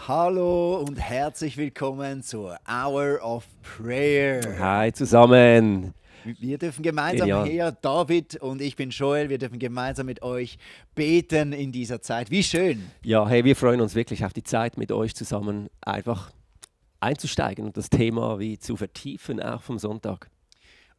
Hallo und herzlich willkommen zur Hour of Prayer. Hi zusammen. Wir dürfen gemeinsam Genial. her, David und ich bin Joel, wir dürfen gemeinsam mit euch beten in dieser Zeit. Wie schön! Ja, hey, wir freuen uns wirklich auf die Zeit mit euch zusammen einfach einzusteigen und das Thema wie zu vertiefen, auch vom Sonntag.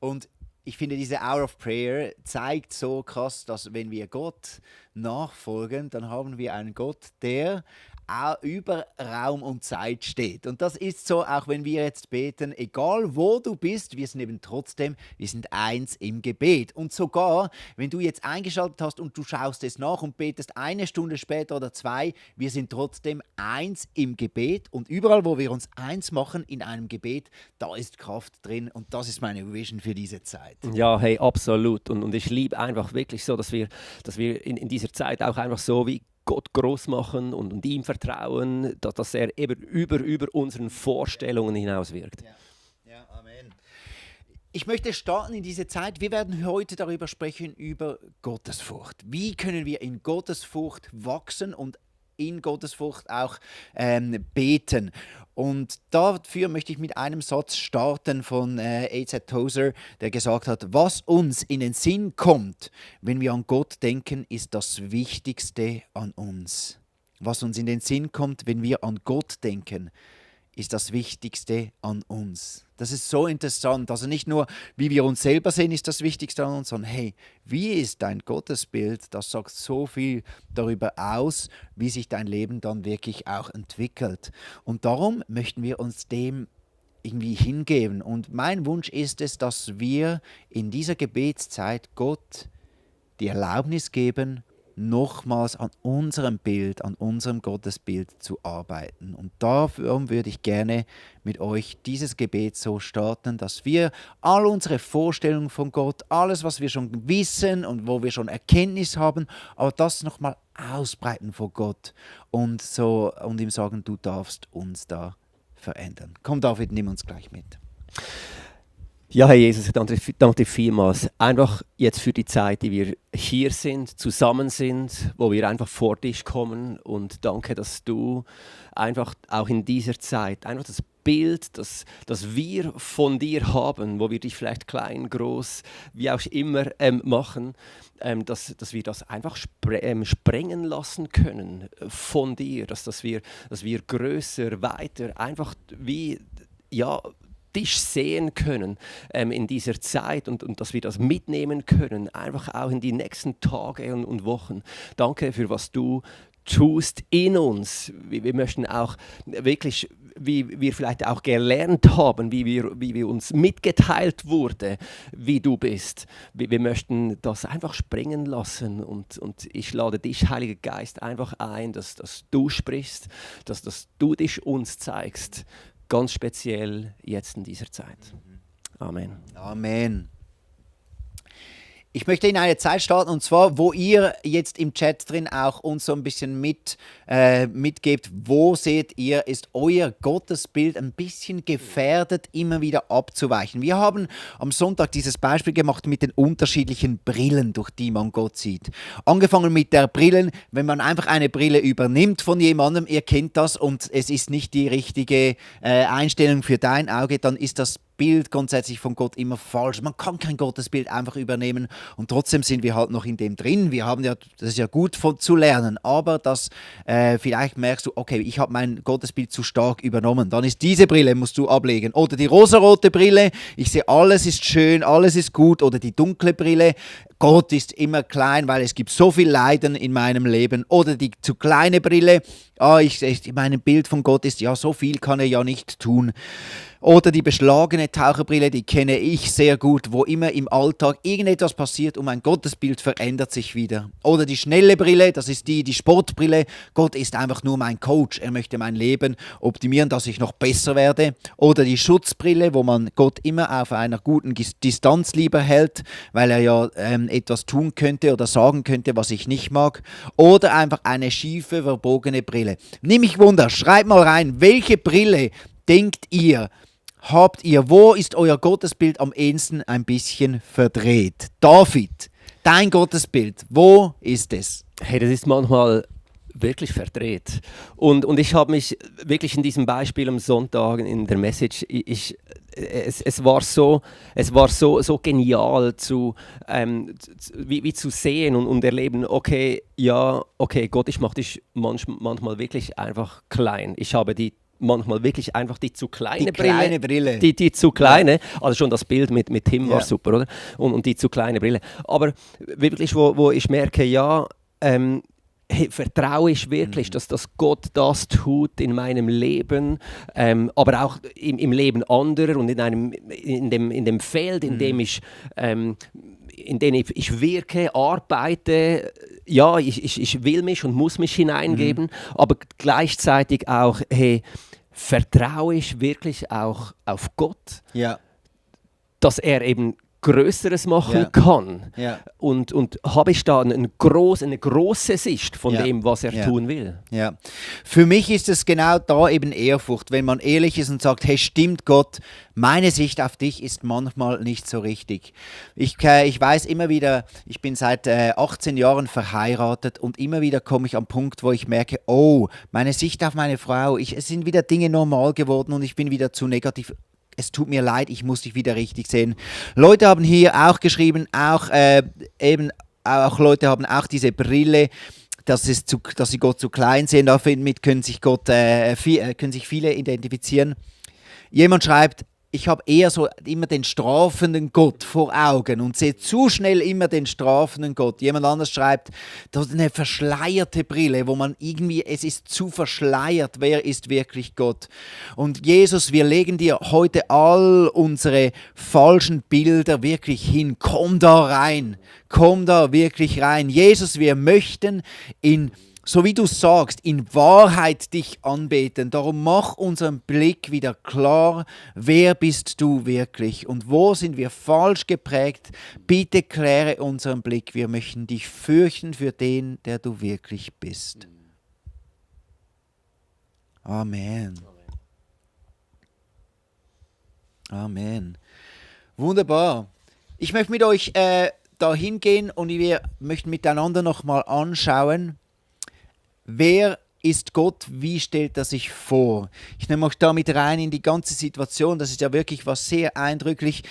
Und ich finde, diese Hour of Prayer zeigt so krass, dass wenn wir Gott nachfolgen, dann haben wir einen Gott, der auch über Raum und Zeit steht. Und das ist so, auch wenn wir jetzt beten, egal wo du bist, wir sind eben trotzdem, wir sind eins im Gebet. Und sogar, wenn du jetzt eingeschaltet hast und du schaust es nach und betest eine Stunde später oder zwei, wir sind trotzdem eins im Gebet. Und überall, wo wir uns eins machen in einem Gebet, da ist Kraft drin. Und das ist meine Vision für diese Zeit. Ja, hey, absolut. Und ich liebe einfach wirklich so, dass wir in dieser Zeit auch einfach so wie Gott groß machen und ihm vertrauen, dass er eben über unseren Vorstellungen hinaus wirkt. Ja, Amen. Ich möchte starten in diese Zeit. Wir werden heute darüber sprechen, über Gottesfurcht. Wie können wir in Gottesfurcht wachsen und in Gottesfurcht auch beten. Und dafür möchte ich mit einem Satz starten von A.Z. Tozer, der gesagt hat, was uns in den Sinn kommt, wenn wir an Gott denken, ist das Wichtigste an uns. Was uns in den Sinn kommt, wenn wir an Gott denken, ist das Wichtigste an uns. Das ist so interessant. Also nicht nur, wie wir uns selber sehen, ist das Wichtigste an uns, sondern hey, wie ist dein Gottesbild? Das sagt so viel darüber aus, wie sich dein Leben dann wirklich auch entwickelt. Und darum möchten wir uns dem irgendwie hingeben. Und mein Wunsch ist es, dass wir in dieser Gebetszeit Gott die Erlaubnis geben, nochmals an unserem Bild, an unserem Gottesbild zu arbeiten. Und darum würde ich gerne mit euch dieses Gebet so starten, dass wir all unsere Vorstellungen von Gott, alles, was wir schon wissen und wo wir schon Erkenntnis haben, aber das nochmal ausbreiten vor Gott und ihm sagen, du darfst uns da verändern. Komm David, nimm uns gleich mit. Ja, Herr Jesus, ich danke dir vielmals. Einfach jetzt für die Zeit, die wir hier sind, zusammen sind, wo wir einfach vor dich kommen. Und danke, dass du einfach auch in dieser Zeit einfach das Bild, das wir von dir haben, wo wir dich vielleicht klein, groß, wie auch immer machen, dass wir das einfach sprengen lassen können von dir, dass wir größer, weiter, einfach wie, ja, dich sehen können in dieser Zeit und dass wir das mitnehmen können, einfach auch in die nächsten Tage und Wochen. Danke für was du tust in uns. Wir möchten auch wirklich, wie wir vielleicht auch gelernt haben, wie wir uns mitgeteilt wurde, wie du bist. Wir möchten das einfach springen lassen und ich lade dich, Heiliger Geist, einfach ein, dass du sprichst, dass du dich uns zeigst. Ganz speziell jetzt in dieser Zeit. Amen. Amen. Ich möchte in eine Zeit starten, und zwar, wo ihr jetzt im Chat drin auch uns so ein bisschen mitgebt, wo seht ihr, ist euer Gottesbild ein bisschen gefährdet, immer wieder abzuweichen. Wir haben am Sonntag dieses Beispiel gemacht mit den unterschiedlichen Brillen, durch die man Gott sieht. Angefangen mit der Brille, wenn man einfach eine Brille übernimmt von jemandem, ihr kennt das, und es ist nicht die richtige Einstellung für dein Auge, dann ist das Bild grundsätzlich von Gott immer falsch. Man kann kein Gottesbild einfach übernehmen und trotzdem sind wir halt noch in dem drin. Wir haben ja, das ist ja gut zu lernen, aber vielleicht merkst du, okay, ich habe mein Gottesbild zu stark übernommen. Dann ist diese Brille, musst du ablegen. Oder die rosarote Brille, ich sehe, alles ist schön, alles ist gut. Oder die dunkle Brille, Gott ist immer klein, weil es gibt so viel Leiden in meinem Leben. Oder die zu kleine Brille, mein Bild von Gott ist, ja, so viel kann er ja nicht tun. Oder die beschlagene Taucherbrille, die kenne ich sehr gut, wo immer im Alltag irgendetwas passiert und mein Gottesbild verändert sich wieder. Oder die schnelle Brille, das ist die Sportbrille. Gott ist einfach nur mein Coach. Er möchte mein Leben optimieren, dass ich noch besser werde. Oder die Schutzbrille, wo man Gott immer auf einer guten Distanz lieber hält, weil er ja etwas tun könnte oder sagen könnte, was ich nicht mag. Oder einfach eine schiefe, verbogene Brille. Nimm mich Wunder, schreibt mal rein, welche Brille denkt ihr, habt ihr, wo ist euer Gottesbild am ehesten ein bisschen verdreht? David, dein Gottesbild, wo ist es? Hey, das ist manchmal wirklich verdreht. Und ich habe mich wirklich in diesem Beispiel am Sonntag in der Message, es war so genial wie zu sehen und erleben, okay, ja, okay, Gott, ich mache dich manchmal wirklich einfach klein. Ich habe manchmal wirklich einfach die zu kleine Brille. Die zu kleine, also schon das Bild mit Tim war super, oder? Und die zu kleine Brille. Aber wirklich, wo ich merke, ja, hey, vertraue ich wirklich, dass Gott das tut in meinem Leben, aber auch im Leben anderer und in dem Feld, in dem ich wirke, arbeite. Ja, ich will mich und muss mich hineingeben, aber gleichzeitig auch, hey, vertraue ich wirklich auch auf Gott, dass er eben Größeres machen kann. Ja. Und habe ich da eine große Sicht von dem, was er tun will. Ja. Für mich ist es genau da eben Ehrfurcht, wenn man ehrlich ist und sagt, hey, stimmt Gott, meine Sicht auf dich ist manchmal nicht so richtig. Ich weiß immer wieder, ich bin seit 18 Jahren verheiratet und immer wieder komme ich am Punkt, wo ich merke, oh, meine Sicht auf meine Frau, es sind wieder Dinge normal geworden und ich bin wieder zu negativ. Es tut mir leid, ich muss dich wieder richtig sehen. Leute haben hier auch geschrieben, auch Leute haben auch diese Brille, dass sie Gott zu klein sehen. Damit können sich viele identifizieren. Jemand schreibt, ich habe eher so immer den strafenden Gott vor Augen und sehe zu schnell immer den strafenden Gott. Jemand anders schreibt, das ist eine verschleierte Brille, wo man irgendwie, es ist zu verschleiert, wer ist wirklich Gott. Und Jesus, wir legen dir heute all unsere falschen Bilder wirklich hin. Komm da rein, komm da wirklich rein. Jesus, wir möchten so wie du sagst, in Wahrheit dich anbeten. Darum mach unseren Blick wieder klar, wer bist du wirklich und wo sind wir falsch geprägt. Bitte kläre unseren Blick. Wir möchten dich fürchten für den, der du wirklich bist. Amen. Amen. Wunderbar. Ich möchte mit euch dahin gehen und wir möchten miteinander nochmal anschauen, wer ist Gott? Wie stellt er sich vor? Ich nehme euch damit rein in die ganze Situation. Das ist ja wirklich was sehr eindrücklich.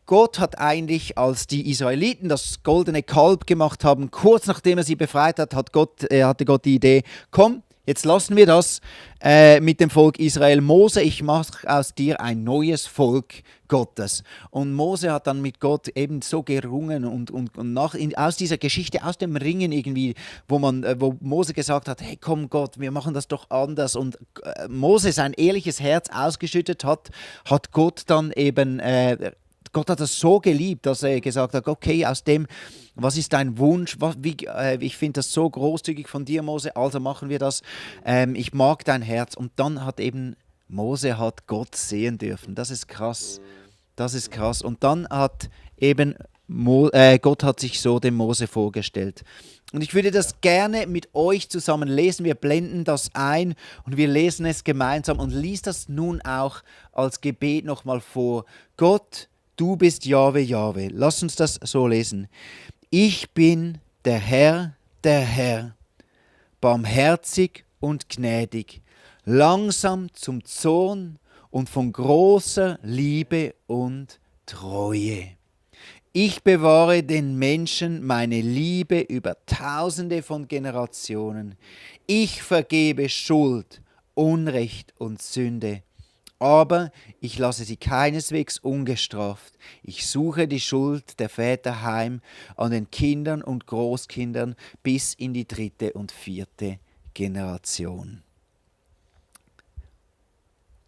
Gott hat eigentlich, als die Israeliten das goldene Kalb gemacht haben, kurz nachdem er sie befreit hat, hatte Gott die Idee, komm, jetzt lassen wir das mit dem Volk Israel. Mose, ich mache aus dir ein neues Volk Gottes. Und Mose hat dann mit Gott eben so gerungen und aus dieser Geschichte, aus dem Ringen irgendwie, wo Mose gesagt hat, hey komm Gott, wir machen das doch anders. Und Mose sein ehrliches Herz ausgeschüttet hat Gott dann eben... Gott hat das so geliebt, dass er gesagt hat, okay, aus dem, was ist dein Wunsch? Ich finde das so großzügig von dir, Mose, also machen wir das. Ich mag dein Herz. Und dann hat eben Mose Gott sehen dürfen. Das ist krass. Das ist krass. Und dann hat eben Gott hat sich so dem Mose vorgestellt. Und ich würde das gerne mit euch zusammen lesen. Wir blenden das ein und wir lesen es gemeinsam und lies das nun auch als Gebet nochmal vor. Gott, du bist Jahwe, Jahwe. Lass uns das so lesen. Ich bin der Herr, barmherzig und gnädig, langsam zum Zorn und von großer Liebe und Treue. Ich bewahre den Menschen meine Liebe über Tausende von Generationen. Ich vergebe Schuld, Unrecht und Sünde. Aber ich lasse sie keineswegs ungestraft. Ich suche die Schuld der Väter heim an den Kindern und Großkindern bis in die 3. und 4. Generation.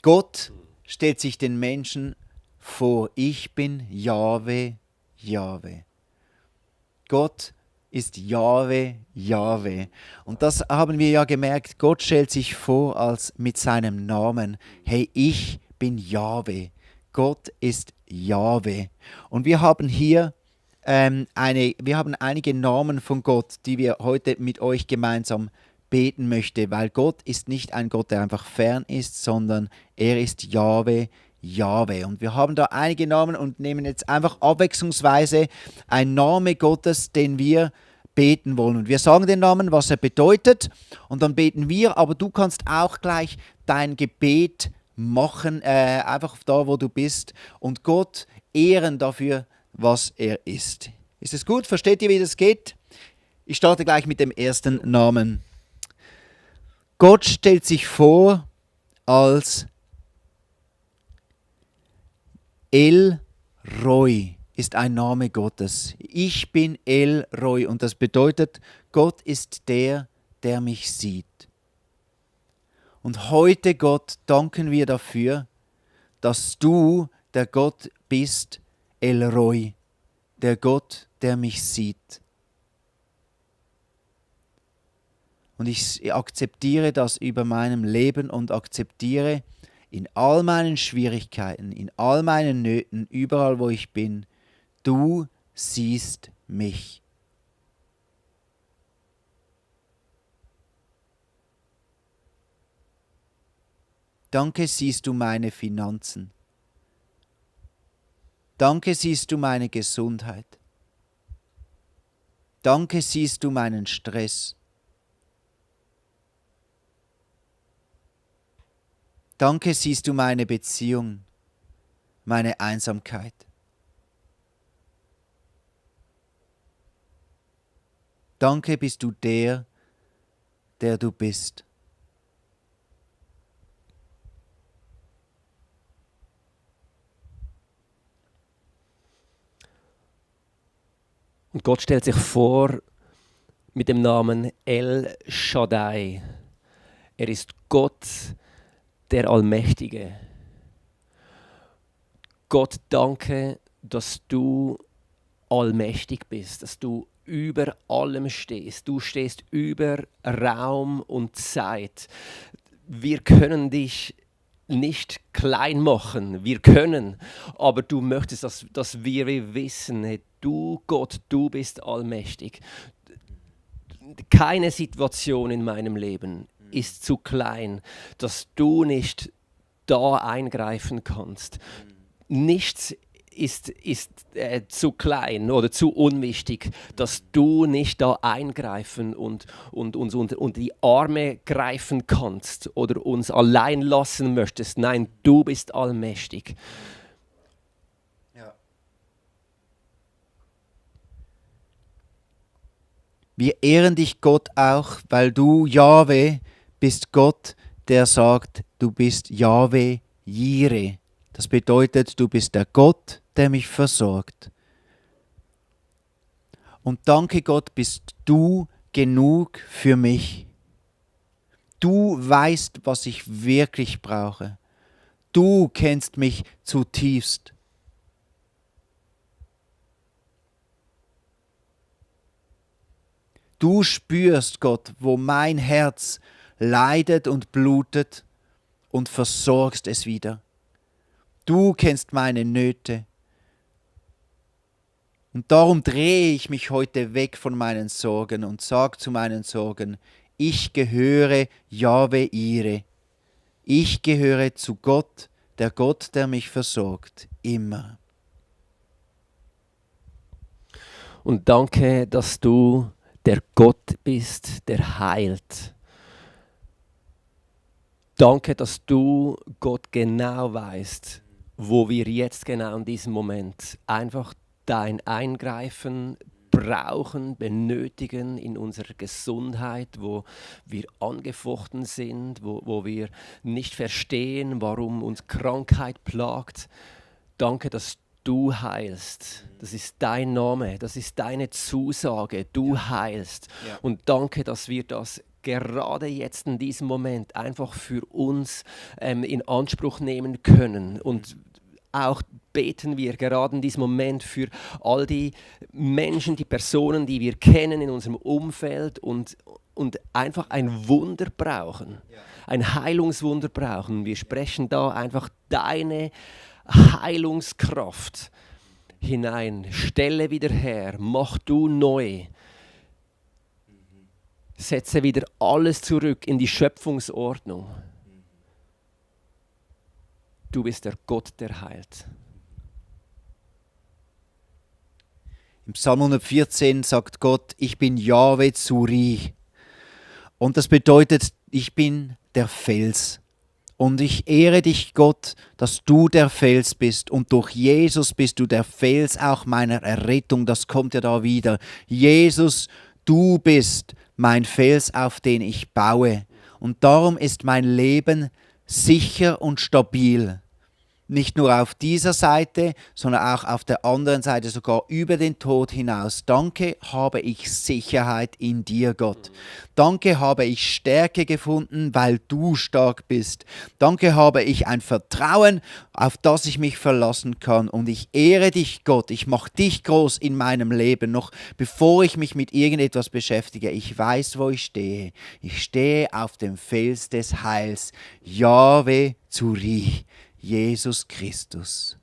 Gott stellt sich den Menschen vor, ich bin Jahwe, Jahwe. Gott ist Jahwe, Jahwe. Und das haben wir ja gemerkt, Gott stellt sich vor als mit seinem Namen. Hey, ich bin Jahwe. Gott ist Jahwe. Und wir haben hier einige Namen von Gott, die wir heute mit euch gemeinsam beten möchten, weil Gott ist nicht ein Gott, der einfach fern ist, sondern er ist Jahwe, Jahwe. Und wir haben da einige Namen und nehmen jetzt einfach abwechslungsweise einen Namen Gottes, den wir beten wollen. Und wir sagen den Namen, was er bedeutet, und dann beten wir, aber du kannst auch gleich dein Gebet machen, einfach da, wo du bist, und Gott ehren dafür, was er ist. Ist es gut? Versteht ihr, wie das geht? Ich starte gleich mit dem ersten Namen. Gott stellt sich vor als El Roi, ist ein Name Gottes. Ich bin El Roi, und das bedeutet, Gott ist der, der mich sieht. Und heute, Gott, danken wir dafür, dass du der Gott bist, El Roi, der Gott, der mich sieht. Und ich akzeptiere das über meinem Leben und akzeptiere in all meinen Schwierigkeiten, in all meinen Nöten, überall wo ich bin, du siehst mich. Danke, siehst du meine Finanzen. Danke, siehst du meine Gesundheit. Danke, siehst du meinen Stress. Danke, siehst du meine Beziehung, meine Einsamkeit. Danke, bist du der, der du bist. Und Gott stellt sich vor mit dem Namen El Shaddai. Er ist Gott, der Allmächtige. Gott, danke, dass du allmächtig bist, dass du über allem stehst. Du stehst über Raum und Zeit. Wir können dich nicht klein machen, wir können, aber du möchtest, dass wir wissen, hey, du Gott, du bist allmächtig. Keine Situation in meinem Leben ist zu klein, dass du nicht da eingreifen kannst. Nichts ist zu klein oder zu unwichtig, dass du nicht da eingreifen und die Arme greifen kannst oder uns allein lassen möchtest. Nein, du bist allmächtig. Ja. Wir ehren dich, Gott, auch, weil du, Jahwe, bist Gott, der sagt, du bist Jahwe Jireh. Das bedeutet, du bist der Gott, der mich versorgt. Und danke Gott, bist du genug für mich. Du weißt, was ich wirklich brauche. Du kennst mich zutiefst. Du spürst, Gott, wo mein Herz leidet und blutet, und versorgst es wieder. Du kennst meine Nöte. Und darum drehe ich mich heute weg von meinen Sorgen und sage zu meinen Sorgen, ich gehöre Jahwe Jireh. Ich gehöre zu Gott, der mich versorgt, immer. Und danke, dass du der Gott bist, der heilt. Danke, dass du, Gott, genau weißt, wo wir jetzt genau in diesem Moment einfach dein Eingreifen brauchen, benötigen in unserer Gesundheit, wo wir angefochten sind, wo wir nicht verstehen, warum uns Krankheit plagt. Danke, dass du heilst. Das ist dein Name, das ist deine Zusage, du heilst. Ja. Und danke, dass wir das gerade jetzt in diesem Moment einfach für uns in Anspruch nehmen können. Und auch beten wir gerade in diesem Moment für all die Menschen, die Personen, die wir kennen in unserem Umfeld und einfach ein Wunder brauchen, ein Heilungswunder brauchen. Wir sprechen da einfach deine Heilungskraft hinein. Stelle wieder her, mach du neu. Setze wieder alles zurück in die Schöpfungsordnung. Du bist der Gott, der heilt. Im Psalm 114 sagt Gott, ich bin Jahwe Zuri. Und das bedeutet, ich bin der Fels. Und ich ehre dich, Gott, dass du der Fels bist. Und durch Jesus bist du der Fels auch meiner Errettung. Das kommt ja da wieder. Jesus, du bist mein Fels, auf den ich baue. Und darum ist mein Leben sicher und stabil. Nicht nur auf dieser Seite, sondern auch auf der anderen Seite, sogar über den Tod hinaus. Danke, habe ich Sicherheit in dir, Gott. Danke, habe ich Stärke gefunden, weil du stark bist. Danke, habe ich ein Vertrauen, auf das ich mich verlassen kann. Und ich ehre dich, Gott. Ich mache dich groß in meinem Leben, noch bevor ich mich mit irgendetwas beschäftige. Ich weiß, wo ich stehe. Ich stehe auf dem Fels des Heils. Jahwe Zuri. Jesus Christus.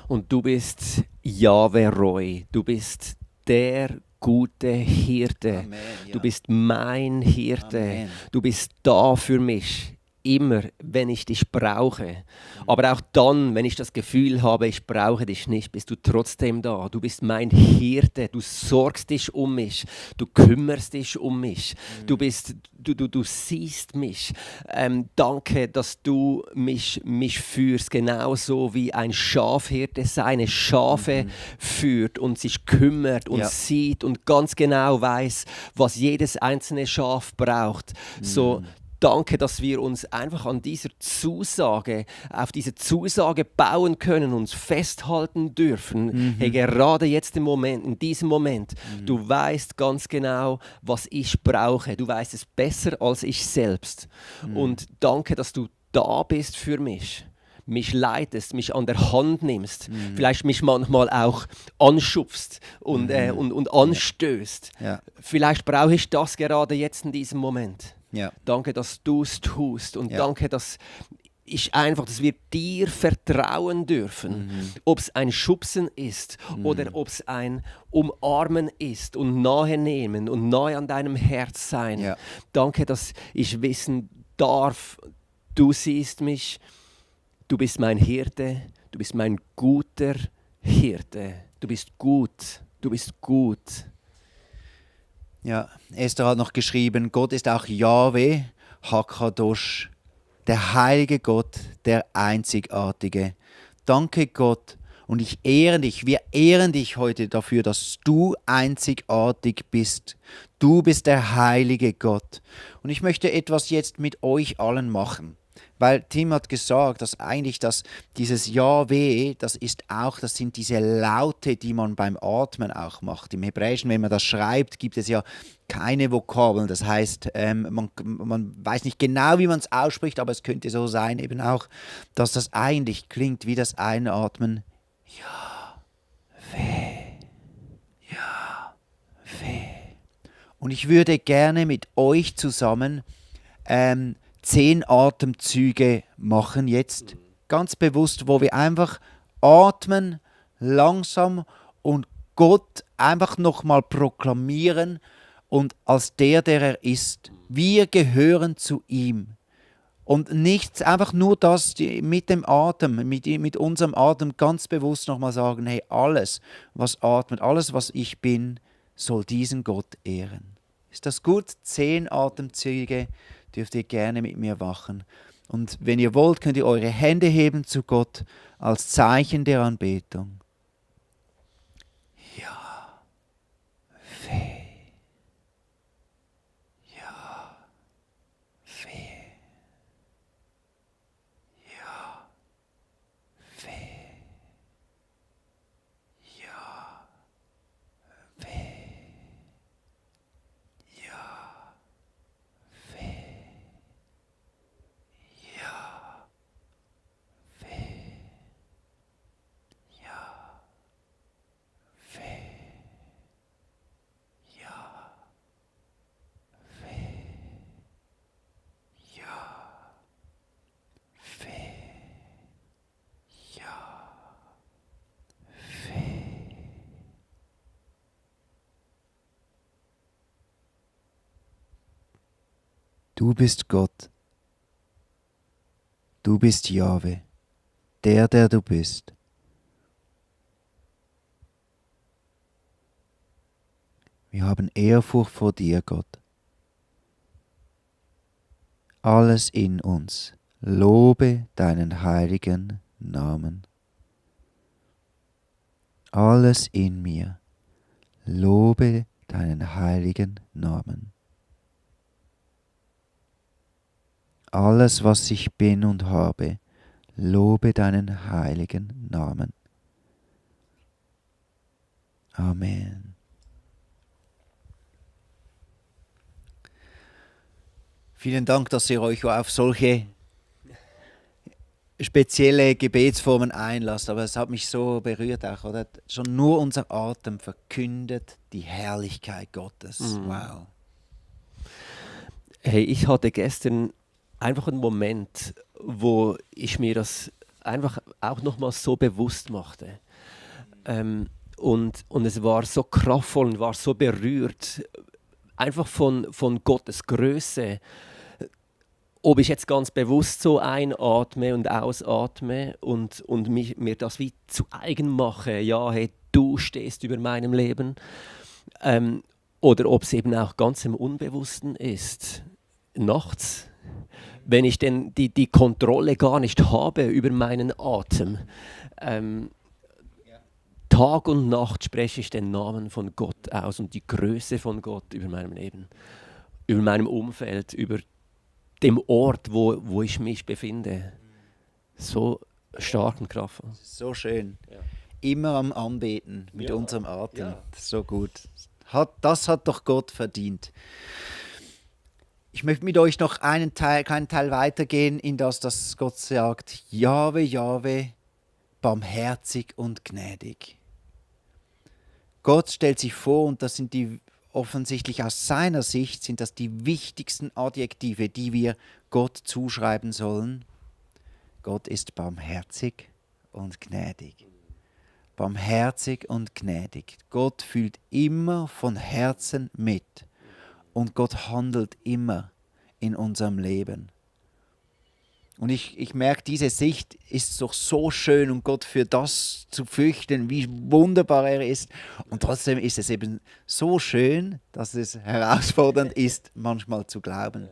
Und du bist Jahwe Roy. Du bist der gute Hirte. Amen, ja. Du bist mein Hirte. Amen. Du bist da für mich. Immer, wenn ich dich brauche. Aber auch dann, wenn ich das Gefühl habe, ich brauche dich nicht, bist du trotzdem da. Du bist mein Hirte. Du sorgst dich um mich. Du kümmerst dich um mich. Du siehst mich. Danke, dass du mich führst, genauso wie ein Schafhirte seine Schafe führt und sich kümmert und sieht und ganz genau weiß, was jedes einzelne Schaf braucht. So, danke, dass wir uns einfach an dieser Zusage, auf diese Zusage bauen können, uns festhalten dürfen. Hey, gerade jetzt im Moment, in diesem Moment, du weißt ganz genau, was ich brauche. Du weißt es besser als ich selbst. Und danke, dass du da bist für mich. Mich leitest, mich an der Hand nimmst, vielleicht mich manchmal auch anschubst und anstößt. Ja. Vielleicht brauche ich das gerade jetzt in diesem Moment. Ja. Danke, dass du es tust und danke, dass wir dir vertrauen dürfen. Ob es ein Schubsen ist oder ob es ein Umarmen ist und nahe nehmen und nahe an deinem Herz sein. Ja. Danke, dass ich wissen darf, du siehst mich, du bist mein Hirte, du bist mein guter Hirte. Du bist gut, du bist gut. Ja, Esther hat noch geschrieben, Gott ist auch Jahwe, Hakadosh, der heilige Gott, der einzigartige. Danke Gott und ich ehre dich, wir ehren dich heute dafür, dass du einzigartig bist. Du bist der heilige Gott. Und ich möchte etwas jetzt mit euch allen machen. Weil Tim hat gesagt, dass eigentlich dieses Jahwe, das sind diese Laute, die man beim Atmen auch macht. Im Hebräischen, wenn man das schreibt, gibt es ja keine Vokabeln. Das heißt, man weiß nicht genau, wie man es ausspricht, aber es könnte so sein eben auch, dass das eigentlich klingt wie das Einatmen. Jahwe, Jahwe. Und ich würde gerne mit euch zusammen 10 Atemzüge machen jetzt, ganz bewusst, wo wir einfach atmen, langsam und Gott einfach nochmal proklamieren und als der er ist. Wir gehören zu ihm. Und nichts, einfach nur das mit dem Atem, mit unserem Atem ganz bewusst nochmal sagen, hey, alles, was atmet, alles, was ich bin, soll diesen Gott ehren. Ist das gut? 10 Atemzüge dürft ihr gerne mit mir machen. Und wenn ihr wollt, könnt ihr eure Hände heben zu Gott als Zeichen der Anbetung. Ja. Weh. Ja. Weh. Ja. Weh. Ja. Weh. Du bist Gott. Du bist Jahwe, der du bist. Wir haben Ehrfurcht vor dir, Gott. Alles in uns lobe deinen heiligen Namen. Alles in mir lobe deinen heiligen Namen. Alles, was ich bin und habe, lobe deinen heiligen Namen. Amen. Vielen Dank, dass ihr euch auf solche spezielle Gebetsformen einlasst, aber es hat mich so berührt auch, oder? Schon nur unser Atem verkündet die Herrlichkeit Gottes. Wow. Hey, ich hatte gestern einfach einen Moment, wo ich mir das einfach auch nochmal so bewusst machte. Und es war so kraftvoll und war so berührt, einfach von Gottes Größe. Ob ich jetzt ganz bewusst so einatme und ausatme und mir das wie zu eigen mache, ja, hey, du stehst über meinem Leben, oder ob es eben auch ganz im Unbewussten ist, nachts, wenn ich denn die Kontrolle gar nicht habe über meinen Atem. Tag und Nacht spreche ich den Namen von Gott aus und die Größe von Gott über meinem Leben, über meinem Umfeld, über dem Ort, wo ich mich befinde. So stark und kraftvoll. So schön. Ja. Immer am Anbeten mit Ja. unserem Atem. Ja. So gut. Das hat doch Gott verdient. Ich möchte mit euch noch einen kleinen Teil weitergehen, in das Gott sagt, Jahwe, Jahwe, barmherzig und gnädig. Gott stellt sich vor, und das sind die offensichtlich aus seiner Sicht, sind das die wichtigsten Adjektive, die wir Gott zuschreiben sollen. Gott ist barmherzig und gnädig. Barmherzig und gnädig. Gott fühlt immer von Herzen mit und Gott handelt immer in unserem Leben. Und ich merke, diese Sicht ist doch so schön und Gott für das zu fürchten, wie wunderbar er ist. Und trotzdem ist es eben so schön, dass es herausfordernd ist, manchmal zu glauben.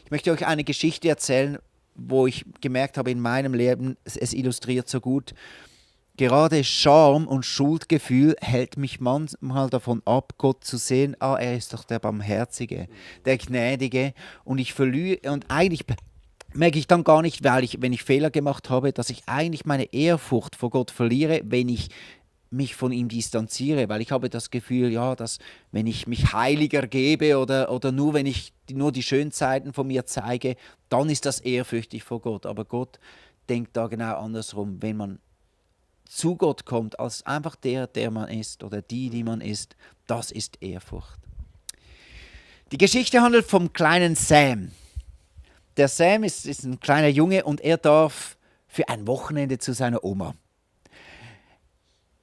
Ich möchte euch eine Geschichte erzählen, wo ich gemerkt habe in meinem Leben, es illustriert so gut. Gerade Scham und Schuldgefühl hält mich manchmal davon ab, Gott zu sehen, er ist doch der Barmherzige, der Gnädige. Und ich verliere, und eigentlich merke ich dann gar nicht, wenn ich Fehler gemacht habe, dass ich eigentlich meine Ehrfurcht vor Gott verliere, wenn ich mich von ihm distanziere, weil ich habe das Gefühl, ja, dass wenn ich mich heiliger gebe oder nur wenn ich nur die schönen Seiten von mir zeige, dann ist das ehrfürchtig vor Gott. Aber Gott denkt da genau andersrum. Wenn man zu Gott kommt, als einfach der man ist oder die man ist, das ist Ehrfurcht. Die Geschichte handelt vom kleinen Sam. Der Sam ist ein kleiner Junge und er darf für ein Wochenende zu seiner Oma.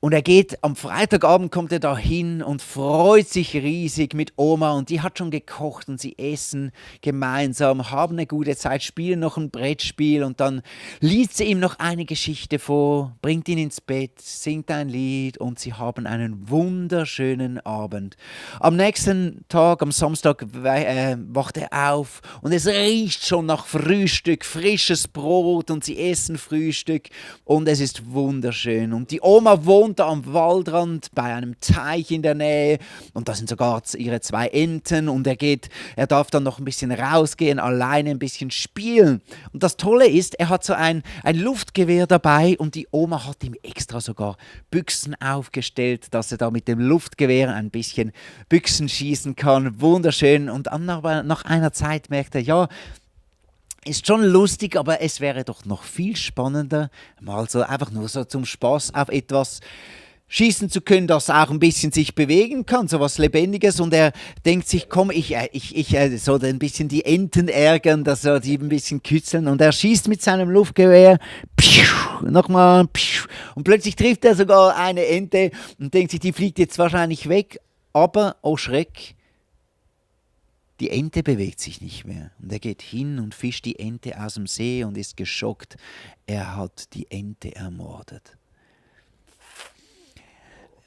Und er geht, am Freitagabend kommt er da hin und freut sich riesig mit Oma und die hat schon gekocht und sie essen gemeinsam, haben eine gute Zeit, spielen noch ein Brettspiel und dann liest sie ihm noch eine Geschichte vor, bringt ihn ins Bett, singt ein Lied und sie haben einen wunderschönen Abend. Am nächsten Tag, am Samstag, wacht er auf und es riecht schon nach Frühstück, frisches Brot und sie essen Frühstück und es ist wunderschön. Und die Oma wohnt da am Waldrand bei einem Teich in der Nähe und da sind sogar ihre 2 Enten und er darf dann noch ein bisschen rausgehen, alleine ein bisschen spielen. Und das Tolle ist, er hat so ein Luftgewehr dabei und die Oma hat ihm extra sogar Büchsen aufgestellt, dass er da mit dem Luftgewehr ein bisschen Büchsen schießen kann. Wunderschön. Und dann aber nach einer Zeit merkt er, ja, ist schon lustig, aber es wäre doch noch viel spannender, mal so einfach nur so zum Spaß auf etwas schießen zu können, das auch ein bisschen sich bewegen kann, so was Lebendiges. Und er denkt sich, komm, ich soll ein bisschen die Enten ärgern, dass er die ein bisschen kitzeln. Und er schießt mit seinem Luftgewehr, nochmal, und plötzlich trifft er sogar eine Ente und denkt sich, die fliegt jetzt wahrscheinlich weg. Aber, oh Schreck, die Ente bewegt sich nicht mehr und er geht hin und fischt die Ente aus dem See und ist geschockt. Er hat die Ente ermordet.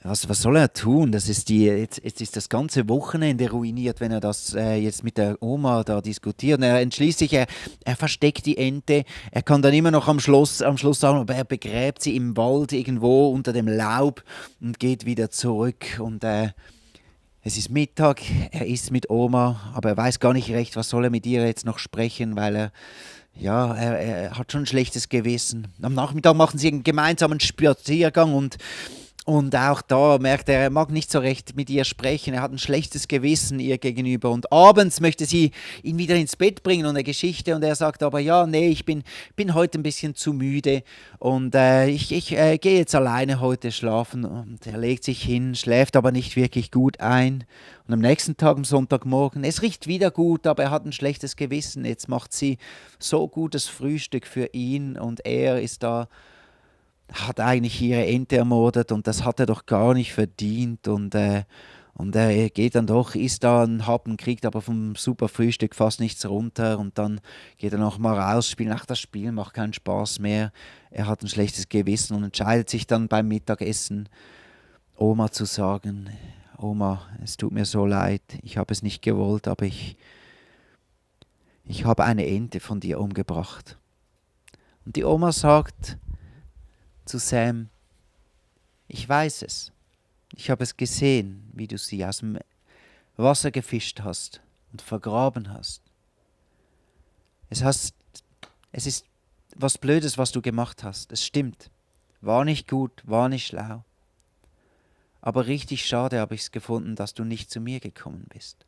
Was soll er tun? Jetzt ist das ganze Wochenende ruiniert, wenn er das jetzt mit der Oma da diskutiert. Und er entschließt sich, er versteckt die Ente. Er kann dann immer noch am Schluss sagen, aber er begräbt sie im Wald irgendwo unter dem Laub und geht wieder zurück. Und es ist Mittag, er isst mit Oma, aber er weiß gar nicht recht, was soll er mit ihr jetzt noch sprechen, weil er hat schon ein schlechtes Gewissen. Am Nachmittag machen sie einen gemeinsamen Spaziergang und auch da merkt er mag nicht so recht mit ihr sprechen. Er hat ein schlechtes Gewissen ihr gegenüber. Und abends möchte sie ihn wieder ins Bett bringen und eine Geschichte. Und er sagt aber, ja, nee, ich bin heute ein bisschen zu müde. Und ich gehe jetzt alleine heute schlafen. Und er legt sich hin, schläft aber nicht wirklich gut ein. Und am nächsten Tag, am Sonntagmorgen, es riecht wieder gut, aber er hat ein schlechtes Gewissen. Jetzt macht sie so gutes Frühstück für ihn und er ist da, hat eigentlich ihre Ente ermordet und das hat er doch gar nicht verdient und er geht dann doch, isst da einen Happen, kriegt aber vom super Frühstück fast nichts runter und dann geht er noch mal raus, spielen. Ach, das Spiel macht keinen Spaß mehr. Er hat ein schlechtes Gewissen und entscheidet sich dann beim Mittagessen, Oma zu sagen, Oma, es tut mir so leid, ich habe es nicht gewollt, aber ich habe eine Ente von dir umgebracht. Und die Oma sagt zu Sam, ich weiß es. Ich habe es gesehen, wie du sie aus dem Wasser gefischt hast und vergraben hast. Es ist was Blödes, was du gemacht hast. Es stimmt. War nicht gut, war nicht schlau. Aber richtig schade habe ich es gefunden, dass du nicht zu mir gekommen bist.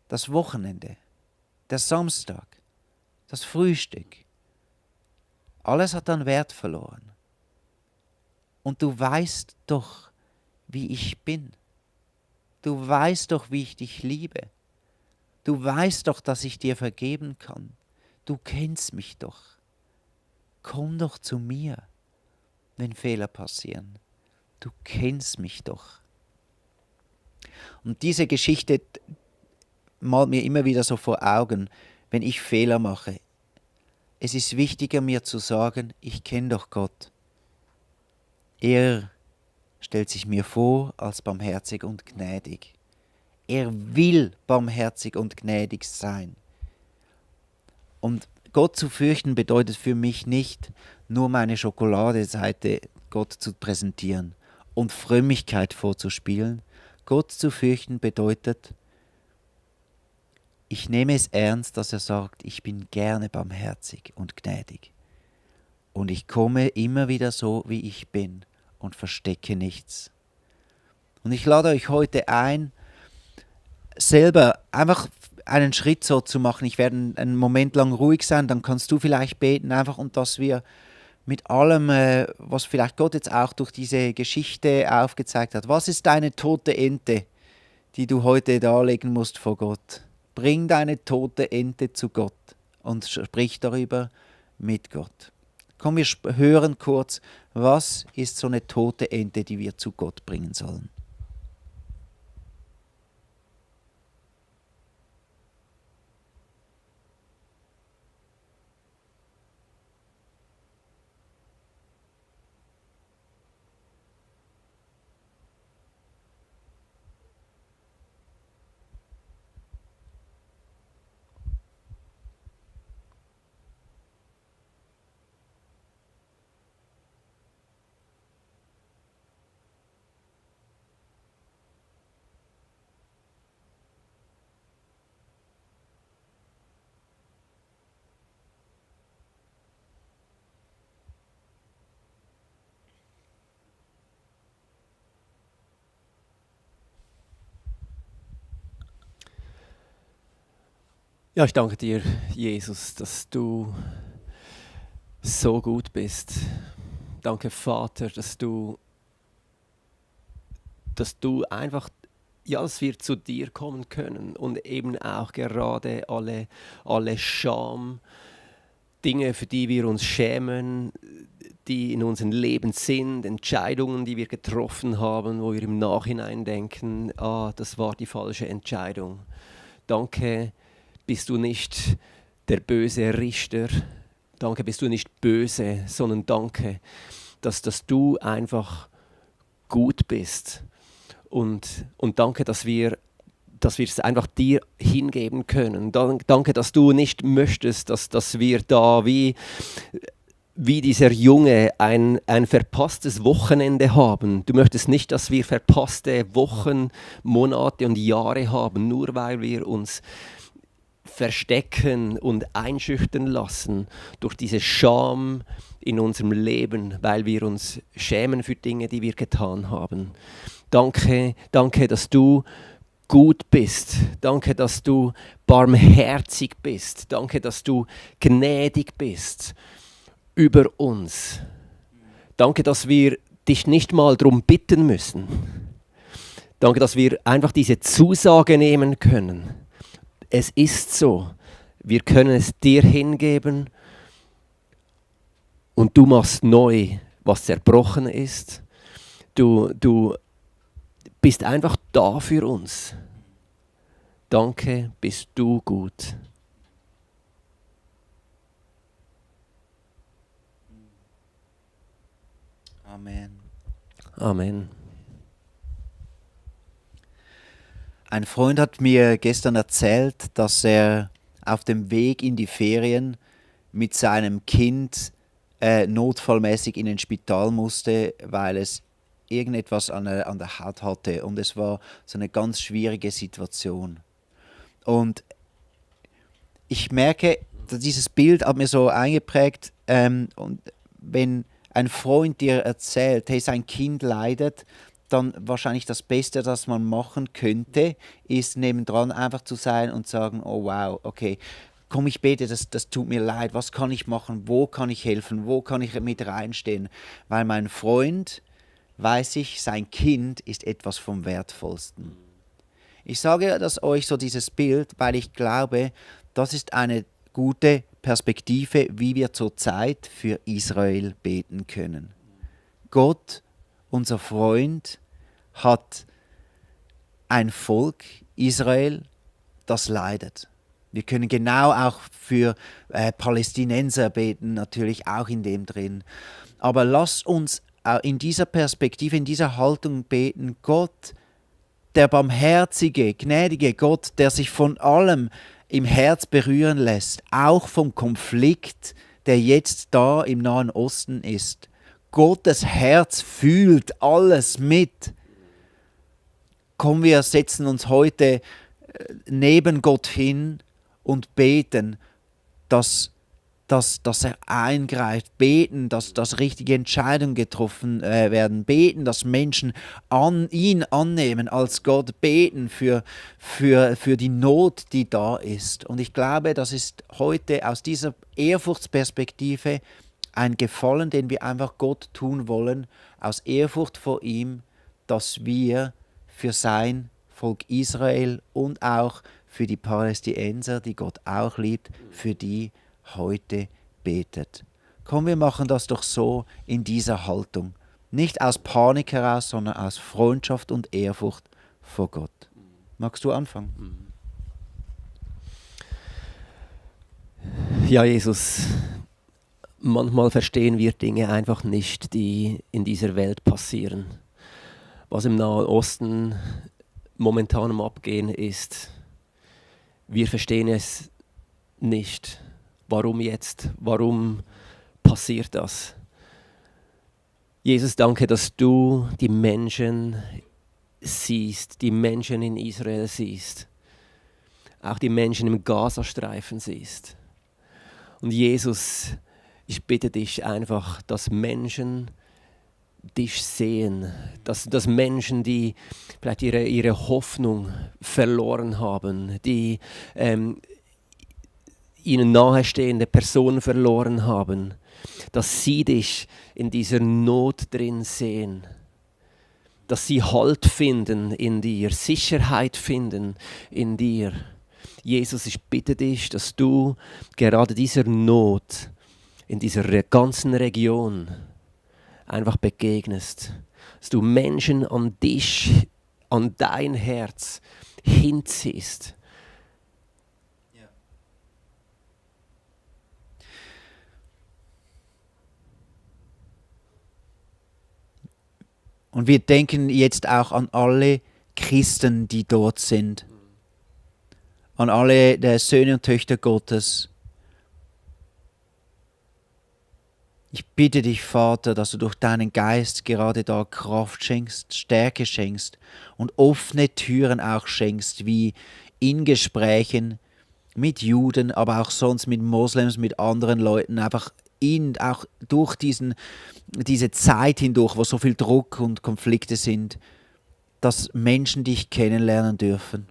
Das Wochenende, der Samstag, das Frühstück, alles hat an Wert verloren. Und du weißt doch, wie ich bin. Du weißt doch, wie ich dich liebe. Du weißt doch, dass ich dir vergeben kann. Du kennst mich doch. Komm doch zu mir, wenn Fehler passieren. Du kennst mich doch. Und diese Geschichte malt mir immer wieder so vor Augen, wenn ich Fehler mache. Es ist wichtiger, mir zu sagen, ich kenne doch Gott. Er stellt sich mir vor als barmherzig und gnädig. Er will barmherzig und gnädig sein. Und Gott zu fürchten bedeutet für mich nicht, nur meine Schokoladeseite Gott zu präsentieren und Frömmigkeit vorzuspielen. Gott zu fürchten bedeutet, ich nehme es ernst, dass er sagt, ich bin gerne barmherzig und gnädig. Und ich komme immer wieder so, wie ich bin und verstecke nichts. Und ich lade euch heute ein, selber einfach einen Schritt so zu machen. Ich werde einen Moment lang ruhig sein, dann kannst du vielleicht beten, einfach und dass wir mit allem, was vielleicht Gott jetzt auch durch diese Geschichte aufgezeigt hat. Was ist deine tote Ente, die du heute darlegen musst vor Gott? Bring deine tote Ente zu Gott und sprich darüber mit Gott. Komm, wir hören kurz, was ist so eine tote Ente, die wir zu Gott bringen sollen. Ja, ich danke dir, Jesus, dass du so gut bist. Danke, Vater, dass du einfach, ja, dass wir zu dir kommen können und eben auch gerade alle Scham, Dinge, für die wir uns schämen, die in unserem Leben sind, Entscheidungen, die wir getroffen haben, wo wir im Nachhinein denken, das war die falsche Entscheidung. Danke, bist du nicht der böse Richter. Danke, bist du nicht böse, sondern danke, dass du einfach gut bist. Und danke, dass wir es einfach dir hingeben können. Danke, dass du nicht möchtest, dass wir da wie dieser Junge ein verpasstes Wochenende haben. Du möchtest nicht, dass wir verpasste Wochen, Monate und Jahre haben, nur weil wir uns verstecken und einschüchtern lassen durch diese Scham in unserem Leben, weil wir uns schämen für Dinge, die wir getan haben. Danke, dass du gut bist. Danke, dass du barmherzig bist. Danke, dass du gnädig bist über uns. Danke, dass wir dich nicht mal darum bitten müssen. Danke, dass wir einfach diese Zusage nehmen können. Es ist so. Wir können es dir hingeben und du machst neu, was zerbrochen ist. Du bist einfach da für uns. Danke, bist du gut. Amen. Amen. Ein Freund hat mir gestern erzählt, dass er auf dem Weg in die Ferien mit seinem Kind notfallmäßig in ein Spital musste, weil es irgendetwas an der Haut hatte. Und es war so eine ganz schwierige Situation. Und ich merke, dass dieses Bild hat mir so eingeprägt. Und wenn ein Freund dir erzählt, hey, sein Kind leidet, dann wahrscheinlich das Beste, das man machen könnte, ist nebendran einfach zu sein und sagen, oh wow, okay, komm, ich bete, das tut mir leid, was kann ich machen, wo kann ich helfen, wo kann ich mit reinstehen, weil mein Freund, weiß ich, sein Kind ist etwas vom Wertvollsten. Ich sage das euch so dieses Bild, weil ich glaube, das ist eine gute Perspektive, wie wir zurzeit für Israel beten können. Gott, unser Freund, hat ein Volk, Israel, das leidet. Wir können genau auch für Palästinenser beten, natürlich auch in dem drin. Aber lasst uns in dieser Perspektive, in dieser Haltung beten, Gott, der barmherzige, gnädige Gott, der sich von allem im Herz berühren lässt, auch vom Konflikt, der jetzt da im Nahen Osten ist. Gottes Herz fühlt alles mit. Komm, wir setzen uns heute neben Gott hin und beten, dass er eingreift, beten, dass richtige Entscheidungen getroffen werden, beten, dass Menschen ihn annehmen als Gott, beten für die Not, die da ist. Und ich glaube, das ist heute aus dieser Ehrfurchtsperspektive ein Gefallen, den wir einfach Gott tun wollen, aus Ehrfurcht vor ihm, dass wir für sein Volk Israel und auch für die Palästinenser, die Gott auch liebt, für die heute betet. Komm, wir machen das doch so in dieser Haltung. Nicht aus Panik heraus, sondern aus Freundschaft und Ehrfurcht vor Gott. Magst du anfangen? Ja, Jesus, manchmal verstehen wir Dinge einfach nicht, die in dieser Welt passieren. Was im Nahen Osten momentan am Abgehen ist, wir verstehen es nicht. Warum jetzt? Warum passiert das? Jesus, danke, dass du die Menschen siehst, die Menschen in Israel siehst, auch die Menschen im Gazastreifen siehst. Und Jesus, ich bitte dich einfach, dass Menschen dich sehen, dass Menschen, die vielleicht ihre Hoffnung verloren haben, die ihnen nahestehende Personen verloren haben, dass sie dich in dieser Not drin sehen, dass sie Halt finden in dir, Sicherheit finden in dir. Jesus, ich bitte dich, dass du gerade dieser Not in dieser ganzen Region einfach begegnest, dass du Menschen an dich, an dein Herz hinziehst. Und wir denken jetzt auch an alle Christen, die dort sind, an alle der Söhne und Töchter Gottes. Ich bitte dich, Vater, dass du durch deinen Geist gerade da Kraft schenkst, Stärke schenkst und offene Türen auch schenkst, wie in Gesprächen mit Juden, aber auch sonst mit Moslems, mit anderen Leuten, einfach auch durch diese Zeit hindurch, wo so viel Druck und Konflikte sind, dass Menschen dich kennenlernen dürfen.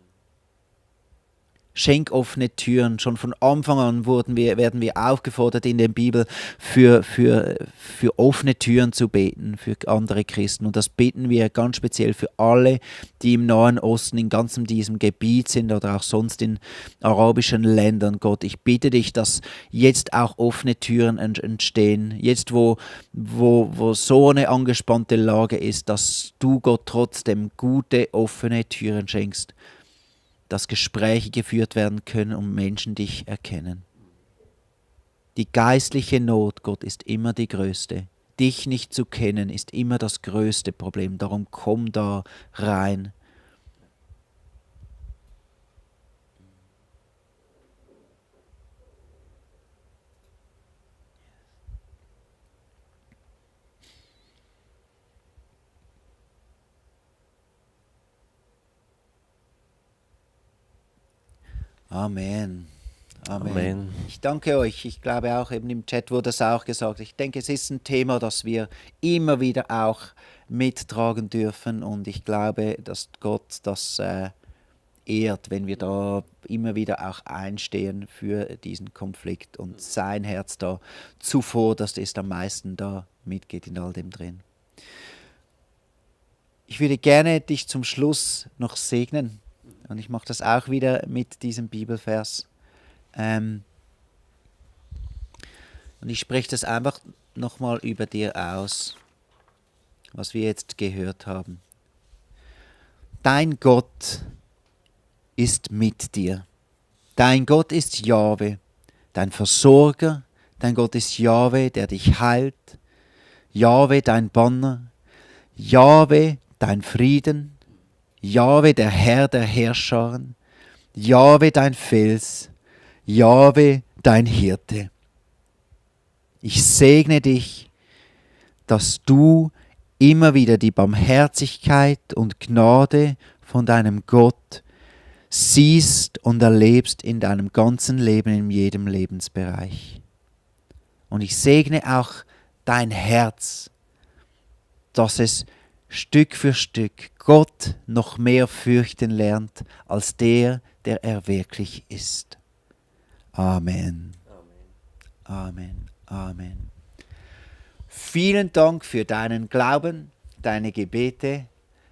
Schenk offene Türen. Schon von Anfang an werden wir aufgefordert in der Bibel, für offene Türen zu beten, für andere Christen. Und das beten wir ganz speziell für alle, die im Nahen Osten, in ganzem diesem Gebiet sind oder auch sonst in arabischen Ländern. Gott, ich bitte dich, dass jetzt auch offene Türen entstehen. Jetzt, wo so eine angespannte Lage ist, dass du, Gott, trotzdem gute, offene Türen schenkst, dass Gespräche geführt werden können und Menschen dich erkennen. Die geistliche Not, Gott, ist immer die größte. Dich nicht zu kennen, ist immer das größte Problem. Darum komm da rein. Amen. Amen. Amen. Ich danke euch. Ich glaube auch, eben im Chat wurde es auch gesagt, ich denke, es ist ein Thema, das wir immer wieder auch mittragen dürfen und ich glaube, dass Gott das ehrt, wenn wir da immer wieder auch einstehen für diesen Konflikt und sein Herz da zuvor, das ist am meisten da mitgeht in all dem drin. Ich würde gerne dich zum Schluss noch segnen. Und ich mache das auch wieder mit diesem Bibelvers. Und ich spreche das einfach nochmal über dir aus, was wir jetzt gehört haben. Dein Gott ist mit dir. Dein Gott ist Jahwe, dein Versorger. Dein Gott ist Jahwe, der dich heilt. Jahwe, dein Banner. Jahwe, dein Frieden. Jahwe, der Herr der Herrscharen, Jahwe, dein Fels, Jahwe, dein Hirte. Ich segne dich, dass du immer wieder die Barmherzigkeit und Gnade von deinem Gott siehst und erlebst in deinem ganzen Leben, in jedem Lebensbereich. Und ich segne auch dein Herz, dass es Stück für Stück Gott noch mehr fürchten lernt als der er wirklich ist. Amen. Amen. Amen. Vielen Dank für deinen Glauben, deine Gebete.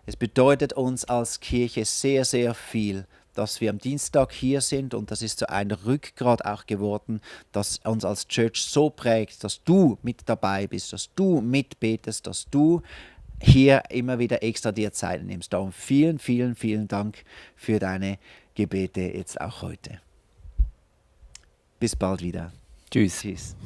Es bedeutet uns als Kirche sehr, sehr viel, dass wir am Dienstag hier sind und das ist so ein Rückgrat auch geworden, das uns als Church so prägt, dass du mit dabei bist, dass du mitbetest, dass du hier immer wieder extra dir Zeit nimmst. Darum vielen, vielen, vielen Dank für deine Gebete jetzt auch heute. Bis bald wieder. Tschüss. Tschüss.